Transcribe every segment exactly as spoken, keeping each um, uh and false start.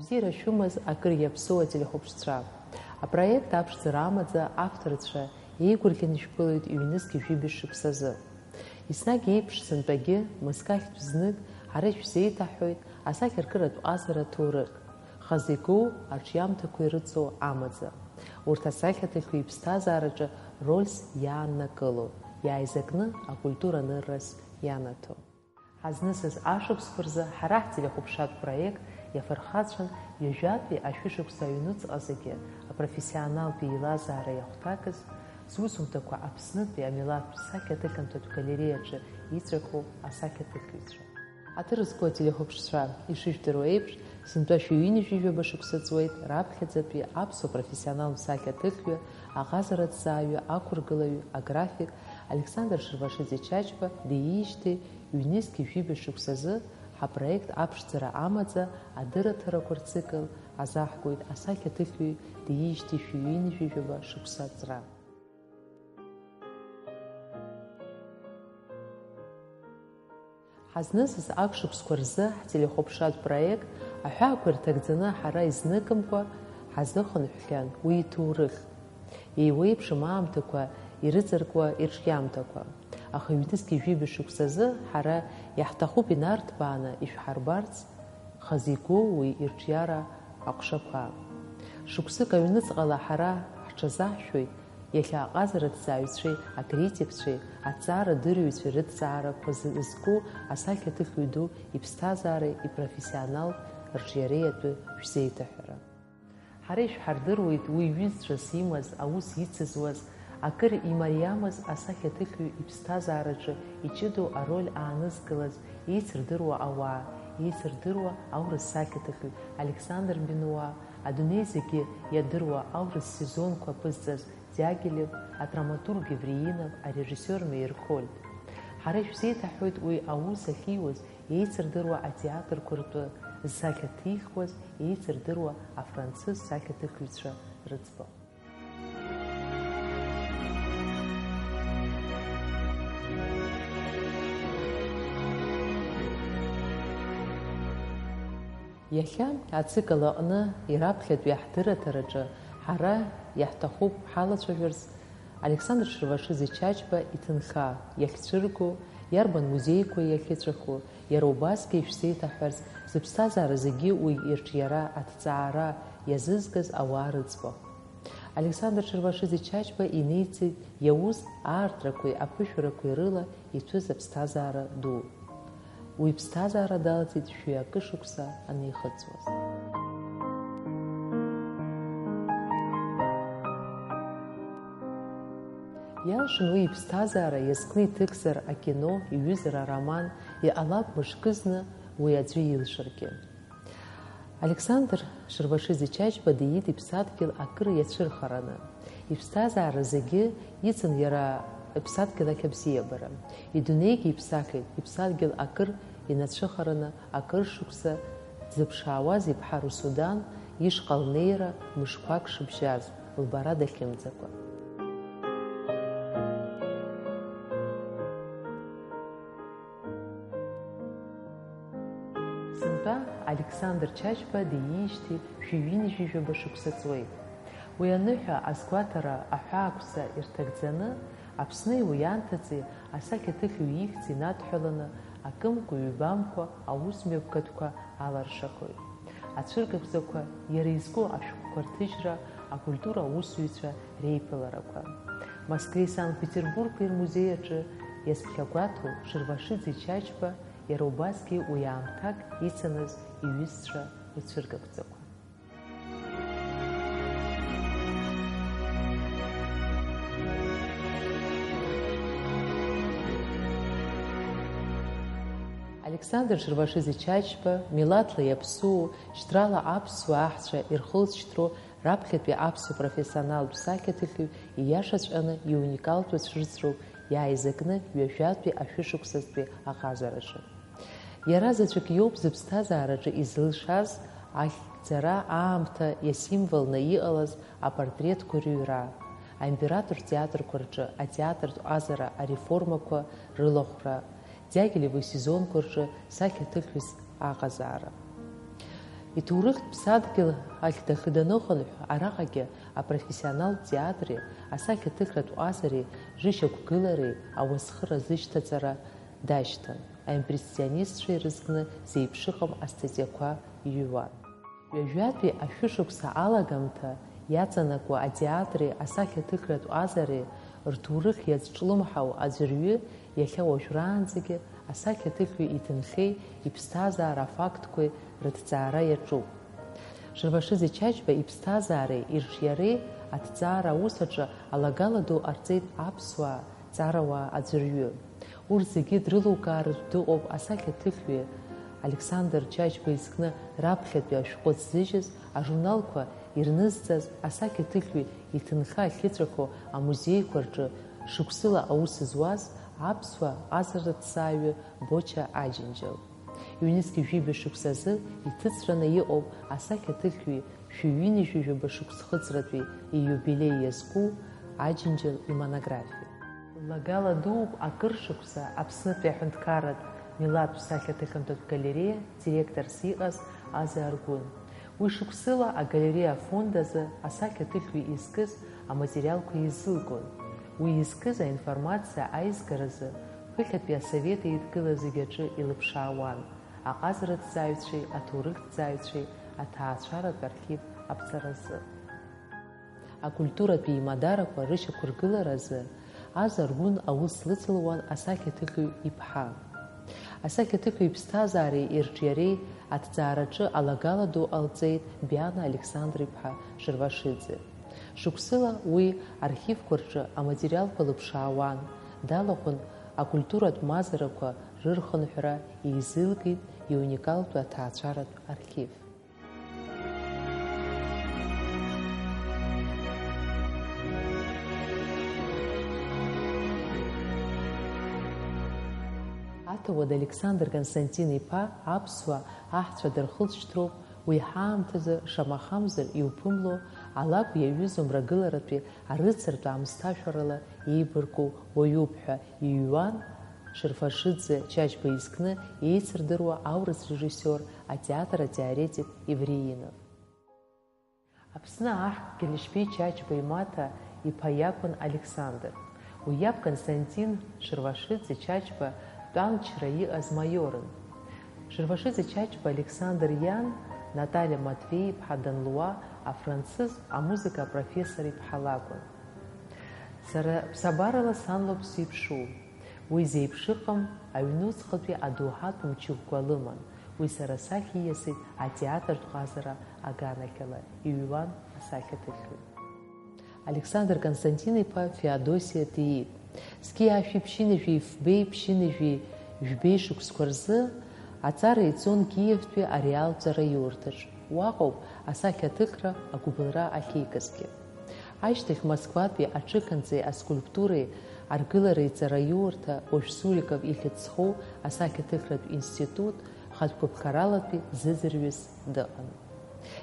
Бзиара шәымаз акыр иаԥсоу ателехәаԥшцәа. Апроект аԥшӡара амаӡа авторцәа еигәырӷьаны ишәԥылоит ҩнызқьи жәибжь шықәсазы. Еснагь еиԥш сынтәагьы, мызкы ахьтә знык, ҳара ишәзеиҭаҳҳәоит асахьаркыратә ҟазара аҭоурых, хазы игоу арҿиамҭақәа ирыҵоу амаӡа. Урҭ асахьаҭыхҩы иԥсҭазаараҿы рольс иааннакыло, иааизакны акультура аныррас ианаҭо. Ҳазнысыз ашықәсқәа рзы ҳара ҳтелехәаԥшратә проект иафырхацәан ҩажәатәи ашәышықәса аҩнуҵҟазыгьы апрофессионалтә еилазаара иахәҭакыз, зусумҭақәа Аԥснытәи амилаҭтә сахьаҭыхымҭатә галереиаҿы иҵәаху асахьаҭыхҩцәа. Аҭыр зқәу ателехәаԥшцәа, ишыжәдыруа еиԥш, сынтәа шәи ҩынҩажәи жәаба шықәса ҵуеит раԥхьаӡатәи аԥсуа профессионалтә сахьаҭыхҩы, аҟазараҭҵааҩы, ақәыргылаҩы, аграфик Александр Шервашиӡе Чачба диижьҭеи ҩнызқьи жәибжь шықәсазы ҳапроект аԥшӡара амаӡа адырраҭарақәа рцикл азаҳгоит асахьаҭыхҩы диижьҭеи шәи ҩынҩажәи жәаба шықәса аҵра. Ҳазнысыз ашықәсқәа рзы ҳтелехәаԥшратә проект аҳәаақәа ирҭагӡаны ҳара изныкымкәа ҳазыхынҳәхьан уи иҭоурых. Еиуеиԥшым аамҭақәа ирыҵаркуа ирҿиамҭақәа. Аха ҩнызқьи жәибжь шықәсазы ҳара иаҳҭахуп инарҭбааны ишәҳарбарц хазы игоу уи ирҿиара аҟәшақәа. Шықәсык аҩныҵҟала ҳара ҳҽазаҳшәоит иахьа аҟазараҭҵааҩцәеи акритикцәеи аҭҵаарадырҩцәеи рыҭҵаарақәа зы-, зызку асахьаҭыхҩы ду иԥсҭазаареи ипрофессионалтә рҿиареи атәы шәзеиҭаҳәара. Ҳара ишәҳардыруеит уи ҩызцәас имаз, аус ицызуаз, акыр имариамыз асахьаҭыхҩы иԥсҭазаараҿы иҷыдоу ароль аанызкылаз еицырдыруа ауаа, еицырдыруа аурыс сахьаҭыхҩы Александр Бенуа, адунеи зегьы иадыруа аурыс сезонқәа аԥызҵаз Диагилев, адраматург Евреинов, арежиссиор Меирхольд. Ҳара ишәзеиҭаҳәоит уи аус ахьиуаз еицырдыруа атеатрқәа ртәы, зсахьа ҭихуаз еицырдыруа афранцыз сахьаҭыхҩцәа рыӡбахә. Иахьа ацикл аҟны ираԥхьатәи ҳдырраҭараҿы ҳара иаҳҭахуп ҳалацәажәарц Александр Шервашиӡе Чачба иҭынха, иахьцәырго, иарбан музеиқәа иахьыҵәаху, иара убасгьы ишәзеиҭаҳәарц, зыԥсҭазаара зегьы уи ирҿиара, аҭҵаара иазызгаз ауаа рыӡбахә. Александр Шервашиӡе Чачба инеиҵеит иаус аартрақәеи аԥышәарақәеи рыла иҭәыз аԥсҭазаара ду. Уи иԥсҭазаара далҵит шәи акы шықәса анихыҵуаз. Иалшон уи иԥсҭазаара иазкны иҭыгзар акино, иҩызар ароман, иҟалап мышкызны уи аӡәы илшаргьы. Александр Шервашиӡе Чачба диит иԥсадгьыл акыр иацәырхараны. Иԥсҭазаара зегьы ицын иара иԥсадгьыл ахь абзиабара. Идунеигьы иԥсахит, иԥсадгьыл акыр инацәыхараны, акыр шықәса дзыԥшаауаз иԥҳа Русудан ишҟа лнеира мышқәак шыбжьаз, лбара дахьымӡакәа. Сынтәа Александр Чачба диижьҭеи шәи ҩынҩажәи жәаба шықәса ҵуеит. Уи аныҳәа азгәаҭара аҳәаақәса ирҭагӡаны, Аԥсни уи анҭыҵи асахьаҭыхҩы ихьӡ инадҳәаланы акымкәа-ҩбамкәа аус мҩаԥгатәқәа аларшахоит. Ацәыргақәҵақәа иара изку ашәҟәқәа рҭыжьра, акультура аусзуҩцәа реиԥыларақәа. Москвеи Санкт-Петербурги рмузеи аҿы иазԥхьагәаҭоу Шервашиӡе Чачба иара убасгьы уи аамҭак ицаныз иҩызцәа рцәыргақәҵақәа. Александр Шервашиӡе Чачба милаҭла иаԥсуоу, шьҭрала аԥсуа аҳцәа ирхылҵшьҭроу раԥхьатәи аԥсуа профессионалтә сахьаҭыхҩы ииашаҵәҟьаны иуникалтәу цәырҵроуп иааизакны ҩажәатәи ашәышықәсазтәи аҟазараҿы. Иара заҵәык иоуп зыԥсҭазаараҿы изылшаз ахьӡара аамҭа иасимволны иҟалаз апортретқәа рыҩра, аимператортә театрқәа рҿы атеатртә ҟазара ареформақәа рылахәра, Диагилеви исезонқәа рҿы сахьаҭыхҩыс аҟазаара. Иҭоурыхтә ԥсадгьыл ахь дахы даныхынҳә, араҟагьы апрофессионалтә театри асахьаҭыхратә ҟазареи рышьақәгылареи ауасхыра зышьҭаҵара дашьҭан, аимпрессионистцәа ирызкны зеиԥшыҟам астатиақәа иҩуан. Ҩажәатәи ашәышықәса алагамҭа иаҵанакуа атеатри асахьаҭыхратә ҟазареи рҭоурых иазҿлымҳау аӡәырҩы иахьа уажәраанӡагьы асахьаҭыхҩы иҭынхеи иԥсҭазаара афактқәеи рыҭҵаара иаҿуп. Шервашиӡе Чачба иԥсҭазаареи ирҿиареи аҭҵаара аус аҿы алагала ду ҟарҵеит аԥсуаа ҵарауаа аӡәырҩы. Урҭ зегьы дрылукаартә дыҟоуп асахьаҭыхҩы Александр Чачба изкны раԥхьатәи ашәҟәы ҭзыжьыз, ажурналқәа ирнызҵаз, асахьаҭыхҩы иҭынха ахьыҵәаху амузеиқәа рҿы шықәсыла аус зуаз аԥсуа ҟазараҭҵааҩы Боча Аџьынџьал. Ҩнызқьи жәибжь шықәсазы иҭыҵраны иҟоуп асахьаҭыхҩы шәи ҩынҩажәи жәаба шықәс хыҵратәи ииубилеи иазку Аџьынџьал имонографиа. Лагала дууп акыр шықәса Аԥснытәи аҳәынҭқарратә милаҭтә сахьаҭыхымҭатә галереиа директорс иҟаз Аза Аргәын. Уи шықәсыла агалереиа афонд азы асахьаҭыхҩы изкыз аматериалқәа еизылгон. Уи изкыз аинформациа аизгаразы ԥыхьатәи асовет еидгыла зегь аҿы илыԥшаауан, аҟазараҭҵааҩцәеи аҭоурыхҭҵааҩцәеи аҭаацәаратә архив аԥҵаразы. Акультуратә еимадарақәа рышьақәыргыларазы Аза Аргәын аус лыцылуан асахьаҭыхҩы иԥҳа. Асахьаҭыхҩы иԥсҭазаареи ирҿиареи аҭҵаараҿы алагала ду ҟалҵеит Биана Александр-иԥҳа Шервашиӡе. Шықәсыла уи архивқәа рҿы аматериалқәа лыԥшаауан, далахәын акультуратә мазарақәа рырхынҳәра еизылгеит иуникалтәу аҭаацәаратә архив. Аҭауад Александр Константин-иԥа аԥсуа аҳцәа дырхылҵшьҭроуп, уи ҳаамҭазы, шамахамзар иуԥымло, алакә иаҩызоу мрагыларатәи арыцартә аамсҭашәарала еибарку уаҩуп ҳәа иҩуан Шервашиӡе Чачба изкны еицырдыруа аурыс режиссиор, атеатр атеоретик Евреинов. Аԥсны аҳ Гелешбеи Чачба имаҭа иԥа иакәын Александр. Уи иаб Константин Шервашиӡе Чачба тәанчра иҟаз маиорын. Шервашиӡе Чачба Александр иан Наталиа Матвеи-иԥҳа данлуа афранцыз амузыка апрофессор иԥҳа лакәын. Сара ԥсабарала сан лоуп сзеиԥшу. Уи зеиԥшыҟам аҩнуҵҟатәи адоуҳатә мчыбӷәа лыман. Уи сара сахь ииасит атеатртә ҟазара аганахьала, иҩуан асахьаҭыхҩы. Александр Константин-иԥа Феодосиа диит. Зқьи ашәи ԥшьынҩажәи фбеи ԥшьынҩажәи жәбеи шықәсқәа рзы аҵара иҵон Киевтәи ареалтә ҵараиурҭаҿ. Уаҟоуп асахьаҭыхра агәыбылра ахьикызгьы. Ашьҭахь Москватәи аҽыханҵеи аскульптуреи аргылареи ҵараиурҭа, уажә Суриков ихьӡ зхоу асахьаҭыхратә институт, хатә гәаԥхаралатәи зыӡырҩыс дыҟан.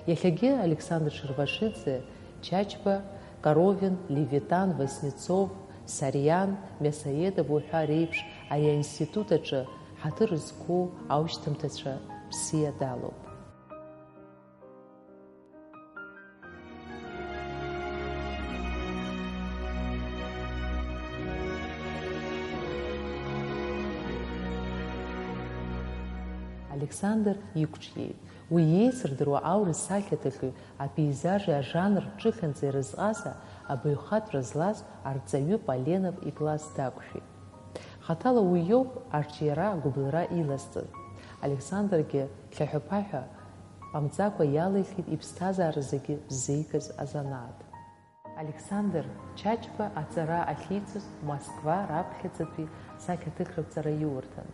Иахьагьы Александр Шервашиӡе, Чачба, Коровин, Левитан, Васнецов, Сариан, Мясоедов уҳәа реиԥш ари аинститут аҿы ҳаҭыр зқәу аушьҭымҭацәа бзиа далоуп. Александр иқәҿиеит. Уи иеицырдыруа аурыс сахьаҭыхҩы апеизажи ажанртә ҿыхьанҵеи рызҟаза абаҩхатәра злаз арҵаҩы Поленов икласс дақәшәеит. Хаҭала уи иоуп арҿиара агәыбылра илазҵаз. Александргьы хьаҳәа-ԥаҳәа ҟамҵакәа иалихит иԥсҭазаара зегьы ззеигаз азанааҭ. Александр Чачба аҵара ахьицыз Москва раԥхьаӡатәи сахьаҭыхратә ҵараиурҭан.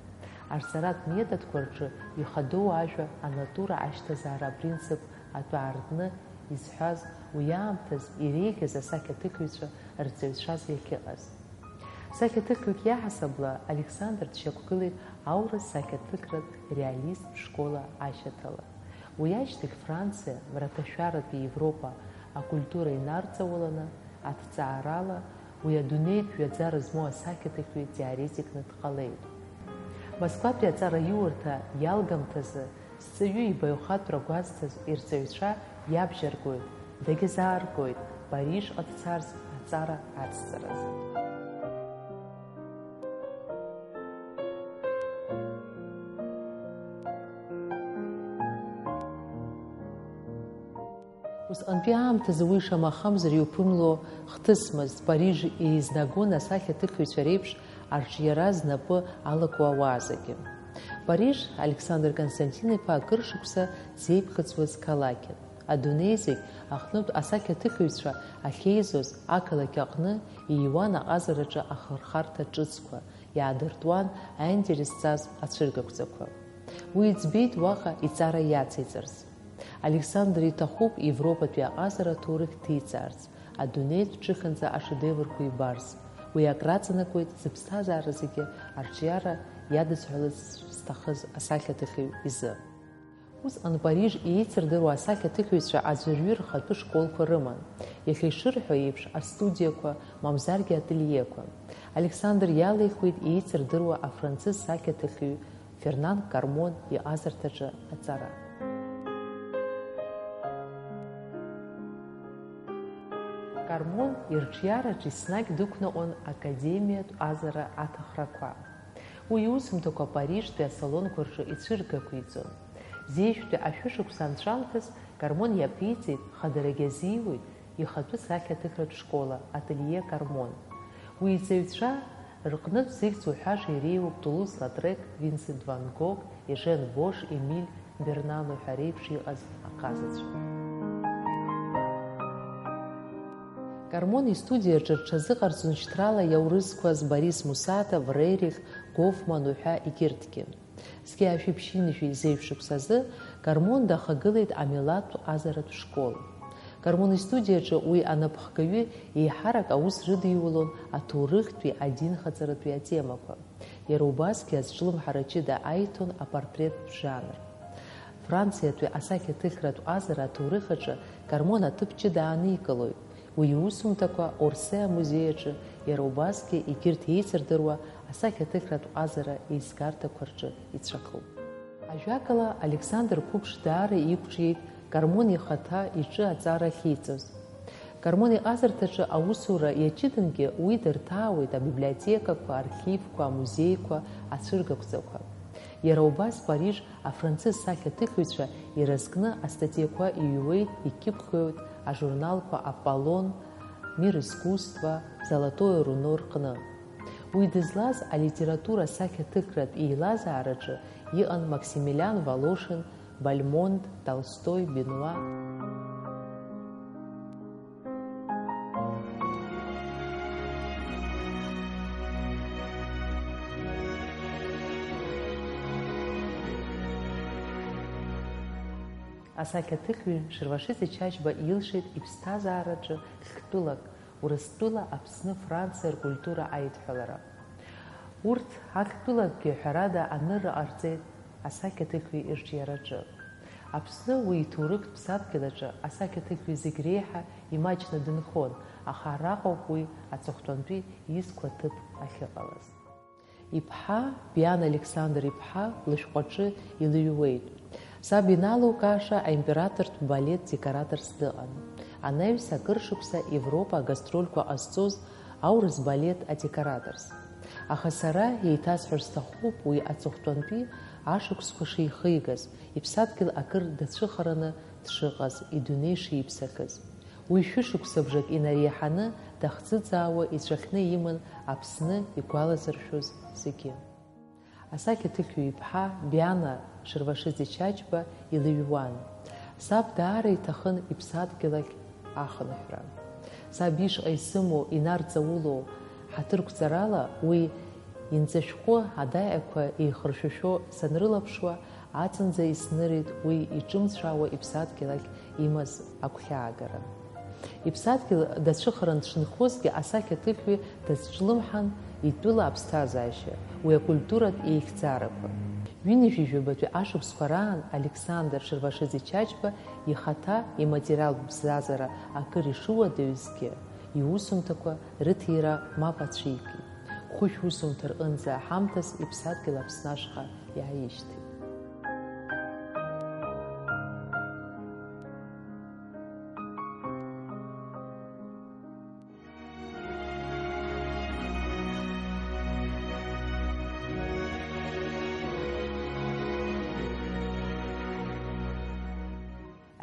Арҵаратә методқәа рҿы ихадоу ажәа анатура ашьҭазаара апринцип атәы аартны изҳәаз уи аамҭаз иреиӷьыз асахьаҭыхҩцәа рҵаҩцәаз иахьыҟаз. Сахьаҭыхҩык иаҳасабала Александр дшьақәгылеит аурыс сахьаҭыхратә реализмтә школа ашьаҭала. Уи ашьҭахь Франциа, мраҭашәаратәи Европа акультура инарҵауланы аҭҵаарала уи адунеитә ҩаӡара змоу асахьаҭыхҩы теоретикны дҟалеит. Москватәи аҵараиурҭа иалгамҭазы Зҵаҩы ибаҩхатәра гәазҭаз ирҵаҩцәа иабжьаргоит, дагьазааргоит Парижҟа дцарц аҵара ацҵаразы. Усҟантәи аамҭазы уи шамахамзар иуԥымло хҭысмызт, Париж еизнагон асахьаҭыхҩцәа реиԥш арҿиара знапы алаку ауаа зегьы. Париж, Александр Константин-иԥа акыр шықәса дзеиԥхыӡуаз қалақьын. Адунеи зегь аҟнытә асахьаҭыхыҩцәа ахьеизоз ақалақь аҟны ииуан аҟазараҿы ахырхарҭа ҿыцқәа, иаадыртуан аинтерес зҵаз ацәыргақәҵақәа. Уи иӡбеит уаҟа иҵара иациҵарц. Александр иҭахуп Европатәи аҟазара аҭоурых ҭиҵаарц, адунеитә ҿыханӡа ашедеврқәа ибарц, уи акраҵанакуеит зыԥсҭазаара зегьы арҿиара иадызҳәалаз зҭахыз асахьаҭыхҩы изы. Усҟан Париж еицырдыруа асахьаҭыхҩцәа аӡәырҩы рхатәы школқәа рыман, иахьа ишырҳәо еиԥш, астудиақәа, мамзаргьы ательеқәа. Александр иалихуеит еицырдыруа афранцыз сахьаҭыхҩы Фернан Кармон иҟазарҭаҿы аҵара. Кармон ирҿиараҿы еснагь дықәныҟәон академиатә ҟазара аҭахрақәа. Уи иусумҭақәа Парижтәи асалонқәа рҿы ицәыргақәиҵон. Зежәтәи ашәышықәса анҵәамҭаз Кармон иаԥиҵеит, хадарагьы азиуеит ихатәы сахьаҭыхратә школа, ателье Кармон. Уи иҵаҩцәа рҟнытә зегь зуҳәаша иреиуоуп Тулуз-Латрек, Винсент ван Гог, Ежен Бош, Емиль Бернано ҳәа реиԥш иҟаз аҟазацәа. Кармон истудиаҿы рҽазыҟарҵон шьҭрала иаурызқәаз Борис Мусатов, Рерих, Гофман уҳәа егьырҭгьы. Зқьи ашәи ԥшьынҩажәи зеижә шықәсазы Кармон дахагылеит амилаҭтә ҟазаратә школ. Кармон истудиаҿы уи анапхгаҩы еиҳарак аус рыдиулон аҭоурыхтәи адинхаҵаратәи атемақәа. Иара убасгьы азҿлымҳара ҷыда аиҭон апортреттә жанр. Франциатәи асахьаҭыхратә ҟазара аҭоурых аҿы Кармон аҭыԥ ҷыда ааникылоит. Уи иусумҭақәа Орсеи амузеи аҿы, иара убасгьы егьырҭ еицырдыруа асахьаҭыхратә ҟазара еизгарҭақәа рҿы ицәахуп. Ажәакала, Александр Қәыԥш даара иқәҿиеит Кармон ихаҭа иҿы аҵара ахьиҵоз. Кармон иҟазарҭаҿы аусура иаҷыдангьы уи дырҭаауеит абиблиотекақәа, архивқәа, амузеиқәа, ацәыргақәҵақәа. Иара убас Париж афранцыз сахьаҭыхҩцәа иразкны астатиақәа иҩуеит, икьыԥхьуеит ажурналқәа Аполлон, Мир искусства, Золотое руно рҟны. Уи дызлаз алитература сахьаҭыхратә еилазаараҿы иҟан Максимилиан Волошин, Бальмонт, Толстой, Бенуа. Асахьаҭыхҩы Шервашиӡе Чачба илшеит иԥсҭазаараҿы хьтәылак, Урыстәыла Аԥсны-Франциа ркультура аидҳәалара. Урҭ ахьтәылакгьы, ҳәарада, анырра ҟарҵеит асахьаҭыхҩы ирҿиараҿы. Аԥсны уи иҭоурыхтә ԥсадгьыл аҿы асахьаҭыхҩы зегь реиҳа имаҷны дынхон, аха араҟоуп уи аҵыхәтәантәи изқәа ҭыԥ ахьыҟалаз. Иԥҳа, Биана Александр иԥҳа, лышәҟәаҿы илыҩуеит. Саб иналукааша аимператортә балет декораторс дыҟан. Анаҩс акыр шықәса Европа агастрольқәа ҟазҵоз аурыс балет адекораторс. Аха сара еиҭасҳәар сҭахуп уи аҵыхәтәантәи ашықәсқәа шихигаз, иԥсадгьыл акыр дацәыхараны дшыҟаз, идунеи шиԥсахыз. Уи шәышықәсабжак инареиҳаны дахӡыӡаауа ицәахьны иман Аԥсны игәалазыршәоз зегьы. Асахьаҭыхҩы иԥҳа Биана Шервашиӡе Чачба илыҩуан. Саб даара иҭахын иԥсадгьыл ахь ахынҳәра. Саб ишҟа исымоу инарҵаулоу ҳаҭырқәҵарала уи инҵашәҟәы адаҟьақәа еихыршәашәо санрылаԥшуа, аҵанӡа иснырит уи иҿымцәаауа иԥсадгьыл ахь имаз агәхьаагара. Иԥсадгьыл дацәыхаран дшынхозгьы, асахьаҭыхҩы дазҿлымҳан итәыла аԥсҭазаашьа, уи акультуратә еихьӡарақәа. Ҩынҩажәи жәабатәи ашықәсқәа раан Александр Шервашиӡе Чачба ихаҭа иматериалтә бзазара акыр ишыуадаҩызгьы, иусумҭақәа рыҭира мап ацәикит. Хәышә усумҭа рҟынӡа аҳамҭас иԥсадгьыл Аԥсны ашҟа иааишьҭит.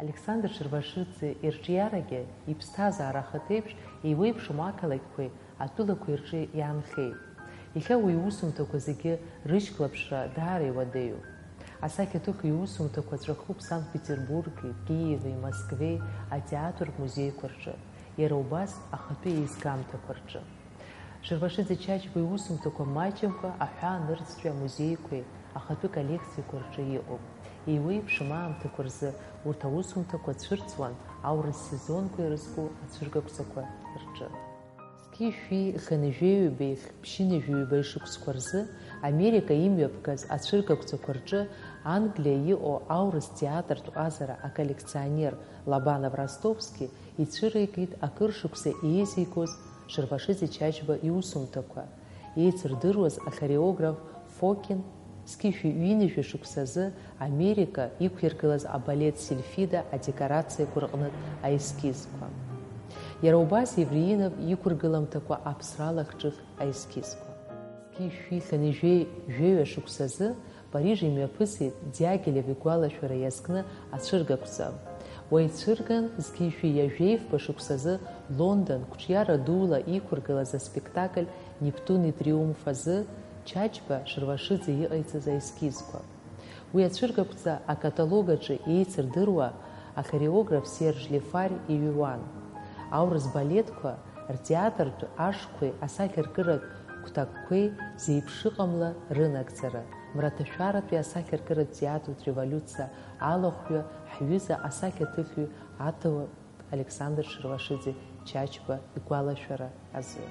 Александр Шервашиӡе ирҿиарагьы, иԥсҭазаара ахаҭеиԥш еиуеиԥшым ақалақьқәеи атәылақәеи рҿы иаанхеит. Иахьа уи иусумҭақәа зегьы рышьклаԥшра даара иуадаҩуп. Асахьаҭыхҩы иусумҭақәа ҵәахуп Санкт-Петербурги, Киеви, Москвеи атеатртә музеиқәа рҿы, иара убас ахатәы еизгамҭақәа рҿы. Шервашиӡе Чачба иусумҭақәа маҷымкәа аҳәаанырцәтәи амузеиқәеи ахатәы коллекциақәа рҿы иҟоуп. Еиуеиԥшым аамҭақәа рзы урҭ аусумҭақәа цәырҵуан аурыс сезонқәа ирызку ацәыргақәҵақәа рҿы. Зқьи шәи хынҩажәи ҩбеи ԥшьынҩажәи ҩба ишықәсқәа рзы Америка имҩаԥгаз ацәыргақәҵақәа рҿы Англиа иҟоу аурыс театртә ҟазара аколлекционер Лобанов Ростовски ицәыригеит акыр шықәса еизигоз Шервашиӡе Чачба иусумҭақәа, еицырдыруаз ахореограф Фокин зқьи шәи ҩынҩажәи шықәсазы Америка иқәиргылаз абалет Сильфида адекорациақәа рҟнытә аескизқәа. Иара убас Евреинов иқәыргыламҭақәа аԥсра алахҿыхтә аескизқәа. Зқьи шәи хынҩажәи жәаҩа шықәсазы Париж имҩаԥысит Диагилев игәалашәара иазкны ацәыргақәҵа. Уа ицәырган, зқьи шәи ҩажәи фба шықәсазы Лондон, қәҿиара дула иқәыргылаз аспектакль Нептуни триумф азы Чачба Шервашиӡе иҟаиҵаз аескизқәа. Уи ацәыргақәҵа акаталог аҿы еицырдыруа ахореограф Серж Лефар иҩуан. Аурыс балетқәа ртеатртә ашқәеи асахьаркыратә гәҭакқәеи зеиԥшыҟамла рынагӡара, мраҭашәаратәи асахьаркыратә театртә револиуциа алахәҩы, ҳҩыза асахьаҭыхҩы аҭауад Александр Шервашиӡе Чачба игәалашәара азы.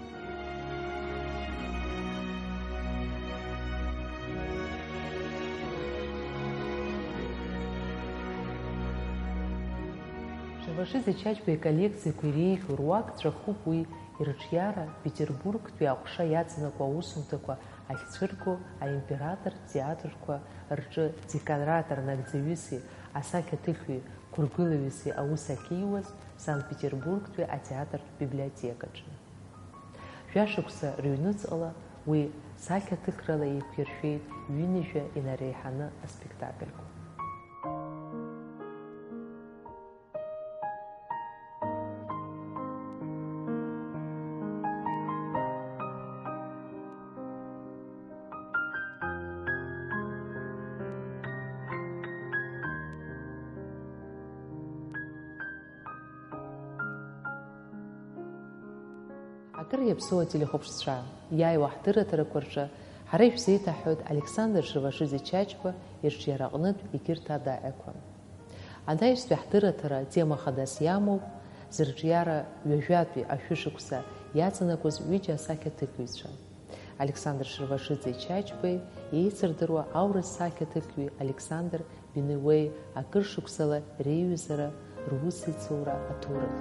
Шервашиӡе Чачба иколлекциақәа иреиӷьу руак ҵәахуп уи ирҿиара, Петербургтәи аҟәша иаҵанакуа аусумҭақәа ахьцәырго аимператортә театрқәа рҿы декоратор нагӡаҩыси асахьаҭыхҩы гәыргәылаҩыси аус ахьиуаз Санкт-Петербургтәи атеатртә библиотекаҿы. Жәашықәса рыҩнуҵҟала уи сахьаҭыхрала еиқәиршәеит ҩынҩажәа инареиҳаны аспектакльқәа. Акыр иаԥсоу ателехәаԥшцәа, иааиуа ҳдырраҭарақәа рҿы ҳара ишәзеиҭаҳҳәоит Александр Шервашиӡе Чачба ирҿиара аҟнытә егьырҭ адаҟьақәа. Анаҩстәи ҳдырраҭара тема хадас иамоуп зырҿиара ҩажәатәи ашәышықәса иаҵанакуаз ҩыџьа асахьаҭыхҩцәа, Александр Шервашиӡе Чачбеи еицырдыруа аурыс сахьаҭыхҩы Александр Бенуеи акыр шықәсала реиҩызара, русеицура аҭоурых.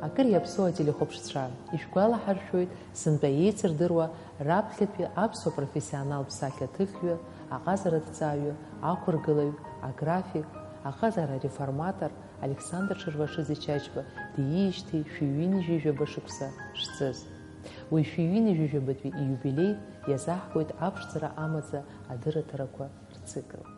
Акыр иаԥсоу ателехәаԥшцәа, ишәгәалаҳаршәоит сынтәа еицырдыруа раԥхьатәи аԥсуа профессионалтә сахьаҭыхҩы, аҟазараҭҵааҩы, ақәыргылаҩ, аграфик, аҟазара реформатор Александр Шервашиӡе Чачба диижьҭеи шәи ҩынҩажәи жәаба шықәса шҵыз. Уи шәи ҩынҩажәи жәабатәи ииубилеи иазаҳкуеит аԥшӡара амаӡа адырраҭарақәа рцикл.